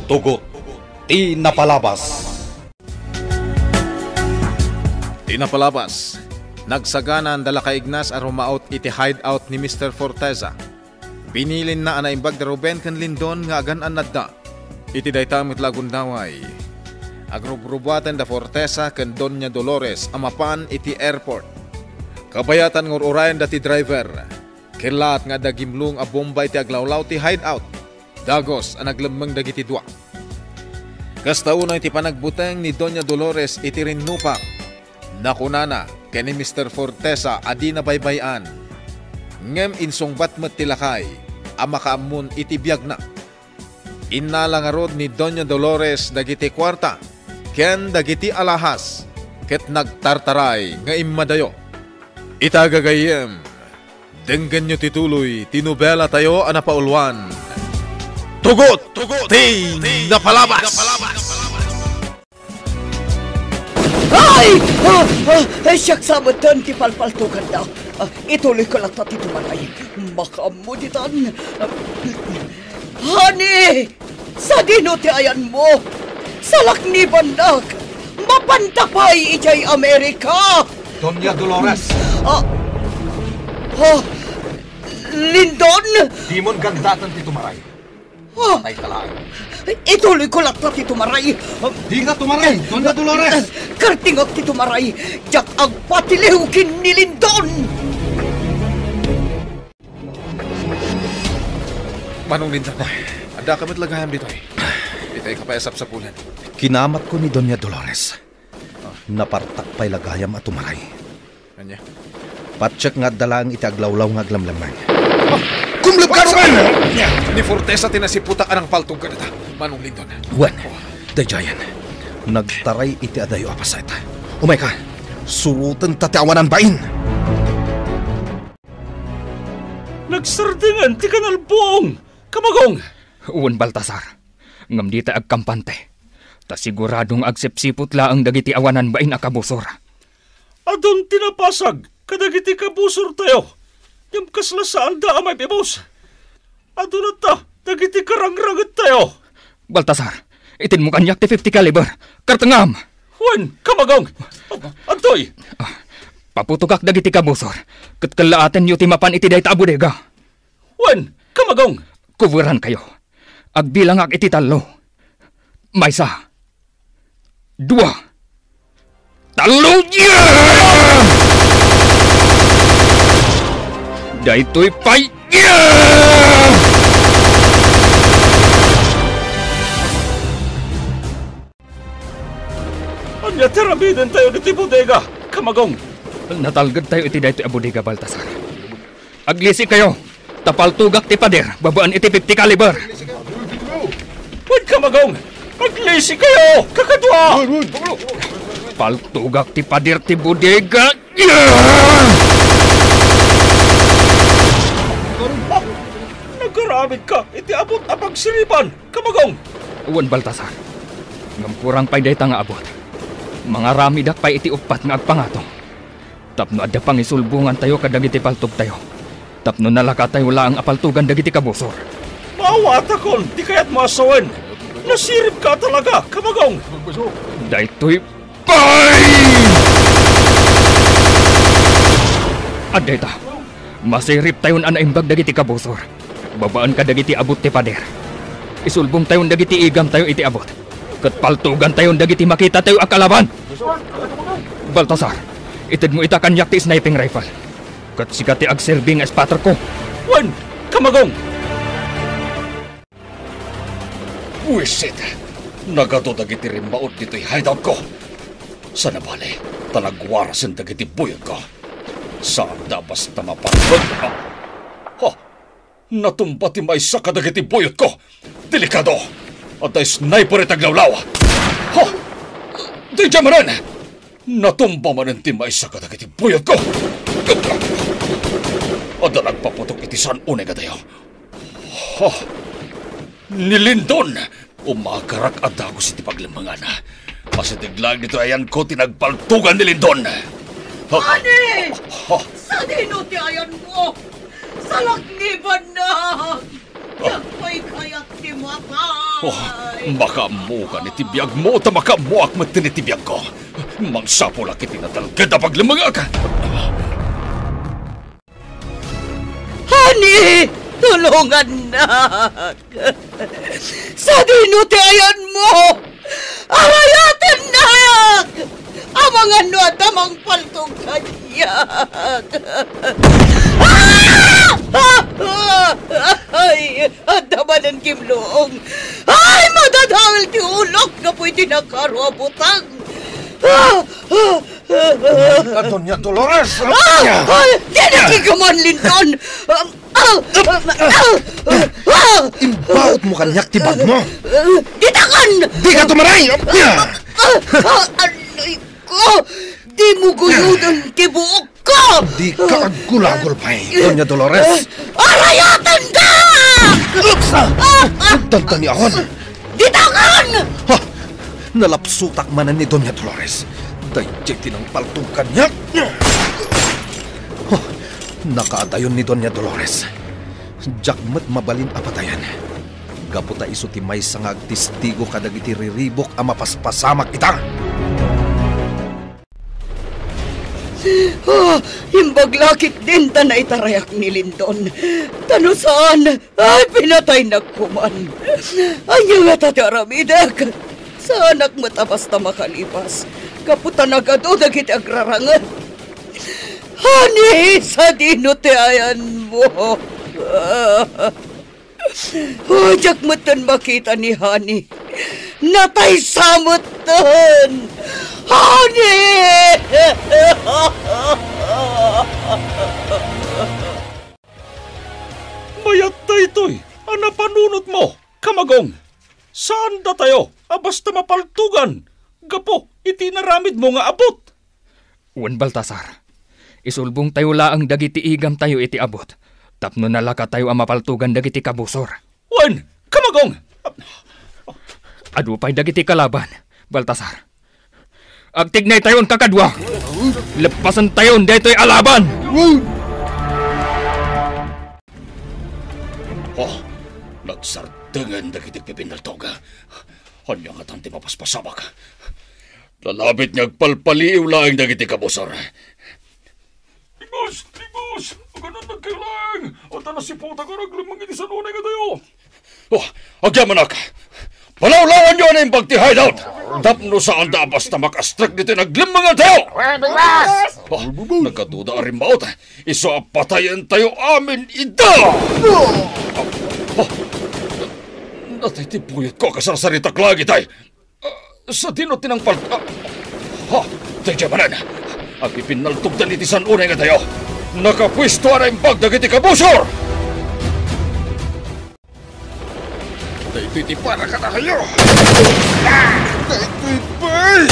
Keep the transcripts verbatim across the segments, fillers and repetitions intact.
Tugot ti napalabas. Ti napalabas, nagsagana da la Ka-Ignas a rumaut iti hideout ni Mister Forteza. Binilinna a naimbag da Ruben ken Lindon nga agan-annadda. Iti dayta met la a gundaway, agrubrubuaten da Forteza ken Doña Dolores a mapan iti airport. Kabayatan nga ur-urayen da ti driver. Kellaat nga adda gimlong a bomba iti aglawlaw ti hideout. Dagus a naglemmeng dagiti dua. Kasta unay ti panagbuteng ni Doña Dolores iti rinnupak. Nakunana ken ni Mister Fortesa a dina baybay-an. Ngem insungbat met ti lakay a makaammon iti biagna. Innala ngarud ni Doña Dolores dagiti kuarta ken dagiti alahas ket nagtartaray nga immadayo. Ita gagayyem, denggenyo ti tuloy ti nobelatayo a napauluan, Tugot ti Napalabas! Ay! Ah, ah, eh, siak sa metten ti palpaltoganda. Ah, ituloyko latta ti tumaray. Makaammo ditan. Ah, honey! Sadino ti ayanmo? Salaknibannak! Mapanta pay idiay Amerika! Doña Dolores! Ah, ah, Lindon! Dimon gandaten ti tumaray. Ah, patay ka laeng. Ituloyko latta ti tumaray. Dika tumaray, Doña Dolores! Kartingak ti tumaray. Diak agpatiliw ken ni Lindon! Manong Lindon, addaka met la gayam ditoy. Itay ka pay a sapsapulan. Kinamatko ni Doña Dolores. Napartak pay la gayam a tumaray. Ania? Patiek nga adda laeng iti aglawlaw nga aglemlemmeng. Ah! Kumleb ka, Ruben! Ni Fortesa ti nasiputak a nangpaltog kadata, Manong Lindon. Wen, daydiayen. Nagtaray iti adayo a paset. Umayka, surotenta ti awanan bain! Nagsardingan ti kanal buong, Kamagong! Wen, Baltasar, ngem dita agkampante, ta sigurado nga agsipsiput laeng dagiti awanan bain a kabusor. Adun ti napasag kadagiti kabusortayo, ngem kasla saanda a maib-ibus. Adu latta dagiti karangrangettayo. Baltasar, itedmo kaniak ti fifty caliber. Kartengam! Wen, Kamagong! Adtoy! Ah, paputogak dagiti kabusor, ket kellaatenyo ti mapan iti dayta a bodega. Wen, Kamagong! Kuberankayo. Agbilangak iti tallo. Maysa. Dua. Tallo. Yeah! Daytoy pay. Yeah! Ania ti aramidentayo ditoy bodega, Kamagong? Natalgedtayo iti daytoy a bodega, Baltasar. Aglisikayo, ta paltogak ti pader babaen iti fifty caliber. Wen, Kamagong, aglisikayo, kakadua! Paltogak ti pader ti bodega. Nagaramidka iti abut a pagsiripan, Kamagong! Wen, Baltasar. Ngem kurang pay dayta nga abut. Mangaramidak pay iti uppat nga agpangatong. Tapno adda pangisulbongantayo kadagiti paltogtayo. Tapno nalakatayo laeng a paltogan dagiti kabusor. Maawatakon ti kayatmo a sawen. Nasiribka talaga, Kamagong! Daytoy pay! Adda ita. Masiribtayon a naimbag dagiti kabusor. Babaen kadagiti abut ti pader. Isulbongtayon dagiti igamtayo iti abut. Ket paltogantayon dagiti makitatayo a kalaban. Baltasar, itedmo ita kaniak ti sniping rifle. Ket sika ti agserbi nga spotterko. Wen, Kamagong! Buisit! Nagadu dagiti rimmaud ditoy hideoutko. Saan a bale, ta nagwarasen dagiti buyotko. Saanda a basta maparpet. Ah! Ha! Natumba ti maysa kadagiti buyotko. Delikado! Adda sniper iti aglawlaw. Ha! Daydiay manen! Natumba manen ti maysa kadagiti buyotko. Adda nagpaputok iti saan unay nga dayaw. Ha! Ni Lindon! Umagarak a dagus iti paglemmengan. Masideg laeng ditoy ayanko ti nagpaltogan ni Lindon. Ha! Ani! Ha! Sadino ti ayanmo? Salaknibannak! Diak pay kayat ti mata! Oh, makaammokan iti biagmo, ta makaammoak met iti biagko. Mangsapulak iti natalged a paglemmengek. Honey, tulongannak! Sadino ti ayanmo? Arayatennak! Amangan no adda mangpaltog kaniak. Ah! Ay, adda manen kimlong. Ay, madadael ti ulok gapu iti nakaro a butang. Ah! Ah! Ka, Doña Dolores! Ah! Ah! Dina ti kaman, Lindon! Ah! Ah! Ah! Ah! Imbaotmo kaniak ti bagmo! Ditakan! Dika tumaray! Ah! Ah! Ah! Aray ko! Dimo guyoden ti buokko! Dika agulagul pay, Doña Dolores! Arayatennak! Uksa! Ah! Ah! Dandaniakon! Ditakan! Ha! Nalapsutak manen ni Doña Dolores. Daydiay ti nangpaltog kaniak. Ha! Nakaadayon ni Doña Dolores. Diak met mabalin a patayen. Gapu ta isu ti maysa nga agtistigo kadagiti riribuk a mapaspasamak ita. Ah, imbag la ketdin ta naitarayak ni Lindon. Ta no saan, ay, pinataynak koman. Ania ngata ti aramidek? Saanak met a basta makalipas, gapu ta nagadu dagiti agraranged. Honey, sadino ti ayanmo? Ah, diak metten makita ni Honey. Nataysa metten! Honey! Mayat daytoy a napanunotmo, Kamagong. Saan datayo a basta mapaltugan gapu iti inaramidmo nga abut. Wen, Baltasar, isulbongtayo laeng dagiti igamtayo iti abut tapno nalakatayo a mapaltugan dagiti kabusor. Wen, Kamagong! Adu pay dagiti kalaban, Baltasar. Agtignaytayon, kakadua. Leppasentayon daytoy a laban. Oh, nagsardengen dagiti pipinnaltog. Ania ngatan ti mapaspasamak? Lalabit nga agpalpaliiw laeng dagiti kabusor. Imbus! Imbus! Aganannagkayo laeng! Adda nasiputak a naglemmeng iti san-unay nga dayo! Oh, agyamanak! Palawlawanyo a naimbag ti hideout! Tapno saanda a basta makastrek ditoy naglemmengan tayo! Wen, Biglas! Oh, nagadu da a rimmaot. Isu a patayentayo amin ida! Oh, natay ti puyotko a kasarsaritak laeng itay. Ah, sadino ti nangpal-, ah, ha, daydiay manen. Agipinnaltogdan iti san-unay nga dayo. Nakapuesto a naimbag dagiti kabusor! Daytoy ti para kadakayo! Ah, daytoy pay!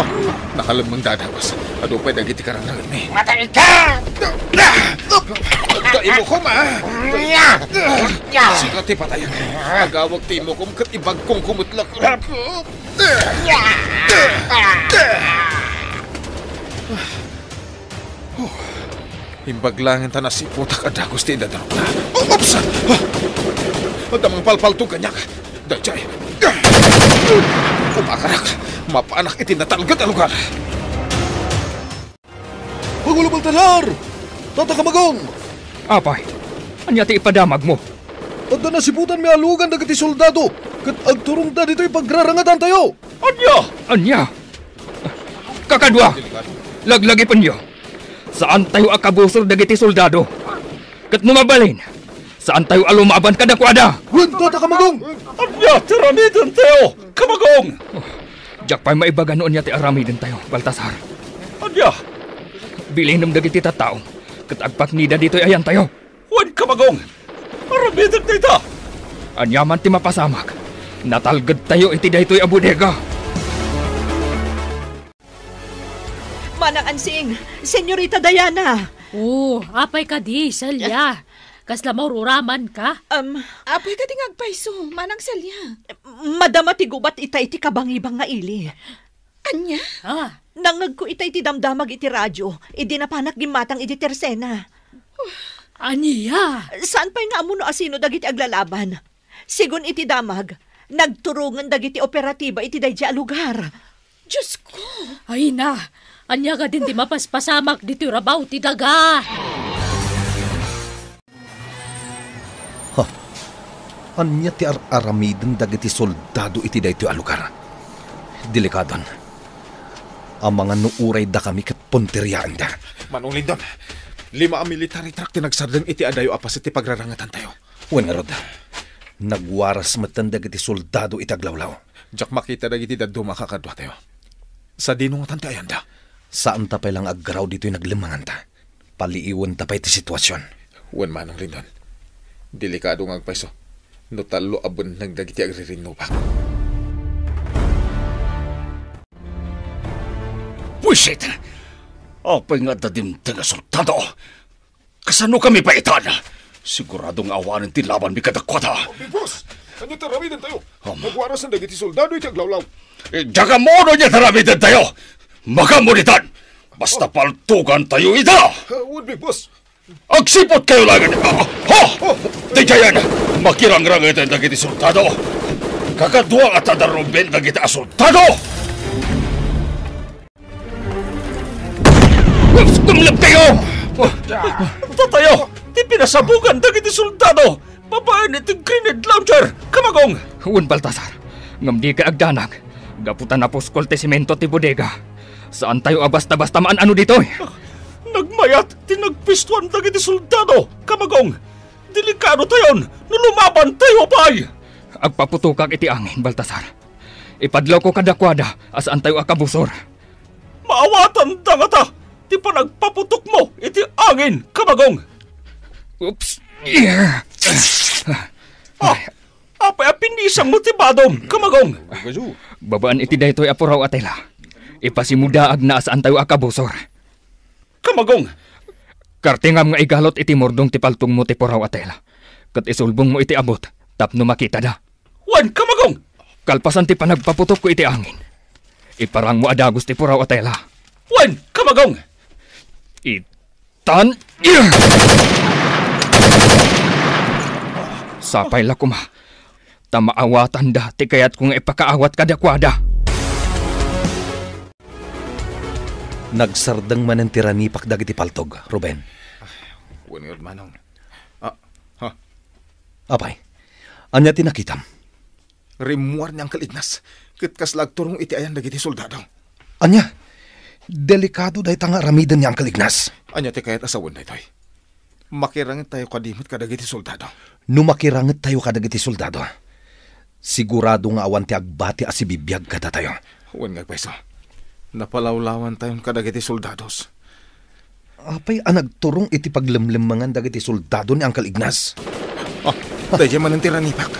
Ah, nakalemmeng dadawas. Adu pay dagiti karangrangenmi. Matay ka! Daimukom, a! Sika ti patayen. Agawag ti imukom ket ibagkongko met la. Imbag laeng ta nasiputak a dagus ti idadarukna. Oops! Adda mangpalpaltog kaniak. Daydiay. Umakarak. Mapanak iti natalged a lugar. Pangulo Baltasar! Tata Kamagong! Apay, ania ti ipadamagmo? Adda nasiputanmi a lugan dagiti soldado, ket agturongda ditoy pagrarangedantayo. Ania? Ania? Kakadua, laglagipenyo. Saantayo a kabusor dagiti soldado. Ket no mabalin, saantayo a lumaban kadakuada. Wen, Tata Kamagong! Ania ti aramidentayo, Kamagong? Diak pay maibaga no ania ti aramidentayo, Baltasar. Ania? Bilinem dagiti tattao, ket agpaknida ditoy ayantayo. Wen, Kamagong! Aramidek dayta! Ania man ti mapasamak, natalgedtayo iti daytoy a bodega. Manang Ansing, Senyorita Diana! Oh, apay kadi, Celia? Kasla maururamanka? Um, apay kadi nga agpayso, Manang Celia? Madama ti gubat ita iti kabangibang nga ili. Ania? Ah. Nangngegko ita iti damdamag iti radio, idi napanak gimmatang idi tersena. Ania? Saan pay nga ammo no asino dagiti aglalaban. Sigun iti damag, nagturongen dagiti operatiba iti daydiay a lugar. Diosko! Ay na! Ania kadin ti mapaspasamak ditoy rabaw ti daga? Ha? Ania ti ar-aramiden dagiti soldado iti daytoy a lugar? Delikadon. Amangan no uray dakami ket punteriaenda. Manong Lindon, lima a military truck ti nagsardeng iti adayo a paset ti pagrarangetantayo. Wen ngarud, nagwaras metten dagiti soldado iti aglawlaw. Diak makita dagiti dadduma a kakaduatayo. Sadino ngatan ti ayanda? Saanta pay la nga aggaraw ditoy naglemmenganta. Paliiwenta pay ti situasion. Wen, Manong Lindon. Delikado nga agpayso no tallo a benneg dagiti agririnnubak. Buisit! Apay nga adda dimteng a soldado? Kasano kami paitan? Sigurado nga awanen ti labanmi kadakuada. Big Boss, ania ti aramidentayo? Um. Nagwarasen dagiti soldado iti aglawlaw. Eh, diak ammo no ania ti aramidentayo. Magammo ditan. Basta paltugantayo ida. Ah, wen, Big Boss. Agsiputkayo laeng. Ah, ha! Oh. Daydiayen, makirangrangeten dagiti soldado. Kakadua nga tadarruben dagiti a soldado. Dumlep kayo! Datayo ti pinasabugan dagiti soldado babaen iti grenade launcher, Kamagong! Wen, Baltasar, ngem dikay agdanag. Gapu ta napuskol ti semento ti bodega. Saantayo a basta-basta maan-ano ditoy. Nagmayat ti nagpistoan dagiti soldado, Kamagong! Delikadotayon no lumabantayo pay! Agpaputokak iti angin, Baltasar. Ipadlawko kadakuada a saantayo a kabusor. Maawatanda ngata ti panagpaputokmo iti angin, Kamagong! Oops. Ah, apay a pinisangmo ti badom, Kamagong? Babaen iti daytoy a puraw a tela, ipasimo daagna a saantayo a kabusor. Kamagong! Kartingam nga igalot iti murdong ti paltogmo ti puraw a tela, ket isulbongmo iti abut tapno makitada. Wen, Kamagong! Kalpasan ti panagpaputokko iti angin, iparangmo a dagus ti puraw a tela. Wen, Kamagong! Itan. Sapay la koma ta maawatanda ti kayatko nga ipakaawat kadakuada. Nagsardeng manen ti ranipak dagiti paltog, Ruben. Wen ngarud, Manong. Ah, ha? Apay, ania ti nakitam? Rimmuar ni Uncle Ignas, ket kasla agturong iti ayan dagiti soldado. Ania? Delikado dayta nga aramiden ni Uncle Ignas. Ania ti kayat a sawen daytoy? Makirangettayo kadi met kadagiti soldado? No makirangettayo kadagiti soldado, sigurado nga awan ti agbati a sibibiag kadatayo. Wen nga agpayso, napalawlawantayon kadagiti soldados. Apay a nagturong iti paglemlemmengan dagiti soldado ni Uncle Ignas? Ah, daydiay manen ti ranipak.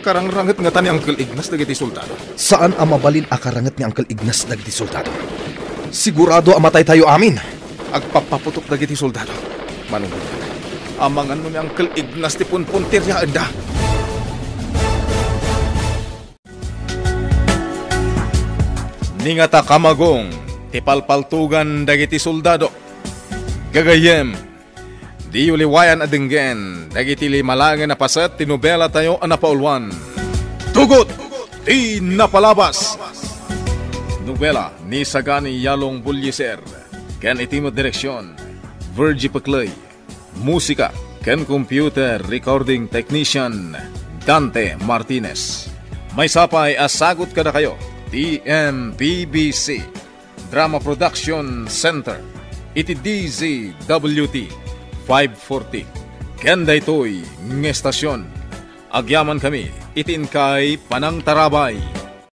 Karangranget ngata ni Uncle Ignas dagiti soldado. Saan a mabalin a karanget ni Uncle Ignas dagiti soldado. Sigurado a mataytayo amin. Agpappaputok dagiti soldado. Manunod, amangan no ni Uncle Ignas ti punpunteriaenda. Ni ngata, Kamagong, ti palpaltugan dagiti soldado. Gagayyem, diyo liwayan a denggen dagiti lima laengen a paset ti nobelatayo a napauluan, Tugot ti Napalabas. Nobela ni Sagani Yalong Bullieser ken iti met direksion, Virgie Pecley. Musika ken computer recording technician, Dante Martinez. Maysa pay a sagut kadakayo ti M P B C Drama Production Center iti D Z W T five forty. Ken daytoy nga estasion, agyamankami iti inkay panangtarabay.